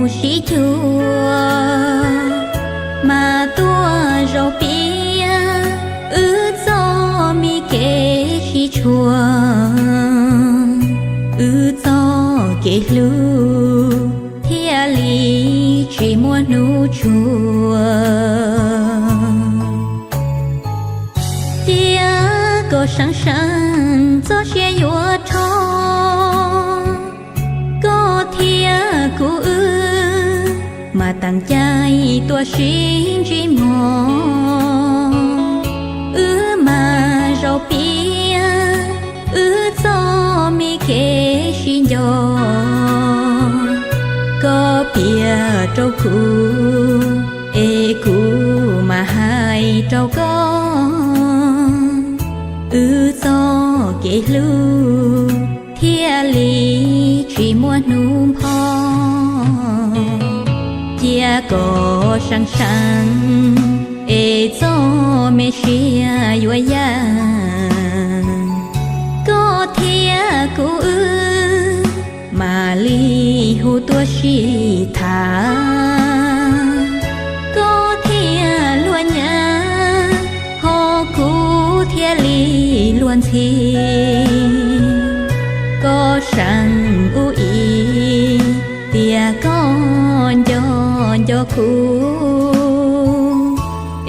mus sib cuag, mas tuaj zaum piav wb txoj me kev sib tshuam, wb txoj kev hlub thiaj li tsis muaj hnub tsuag. Cia kom seev seev txoj sia yuav rho, koj thiab kuv wb mas teem caij tuaj sib ntsib mog. Wb mas zaum piav wb txoj me kev sib nco, koj piav rau kuv es kuv mam hais rau koj, wb txoj kev hlub thiaj li tsis muaj hnub npho. Cia kom seev seev es txoj me sia yuav yaj, koj thiab kuv wb mam li hu tuaj sib tham, koj thiaj luag nyav ho kuv thiaj li luag ntxhi. Koj seev ub ib tias koj nco nco kuv,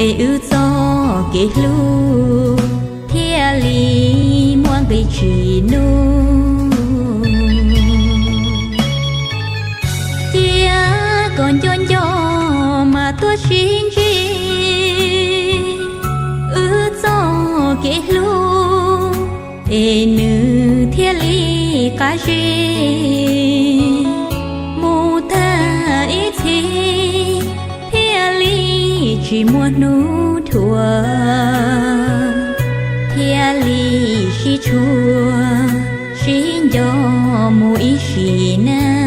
es wb txoj kev hlub thiaj li muaj nqis tsis nuj. Cia kom nco nco mas tuaj sib ntsib wb txoj kev hlub, es nws thiaj li qab zib. Mus tag ib txhis thiaj li tsis muaj hnub dhuav, thiaj li sib tshuam sib nco mus ib sim neej.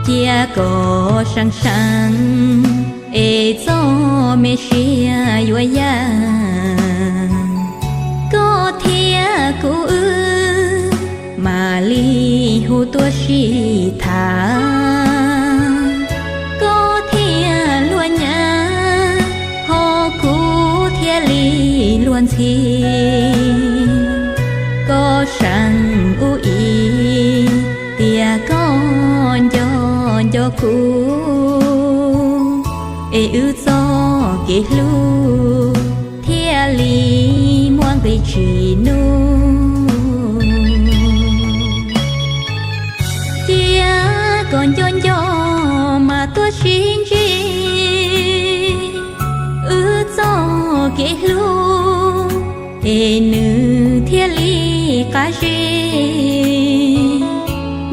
Cia kom seev seev es txoj me sia yuav yaj, koj thiab kuv wb mam li hu tuaj sib tham, koj thiaj luag nyav ho kuv thiaj li luag ntxhi. Koj seev ub ib tias koj nco nco kuv, es wb txoj kev hlub thiaj li muaj nqis tsis nuj. Cia kom nco nco mas tuaj sib ntsib wb txoj kev hlub, es nws thiaj li qab zib.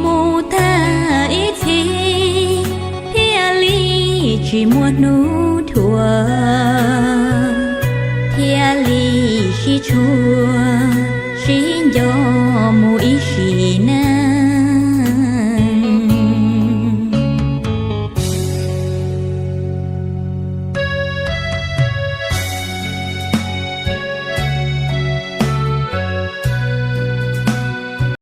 Mus tag ib txhis thiaj li tsis muaj hnub dhuav, thiaj li sib tshuam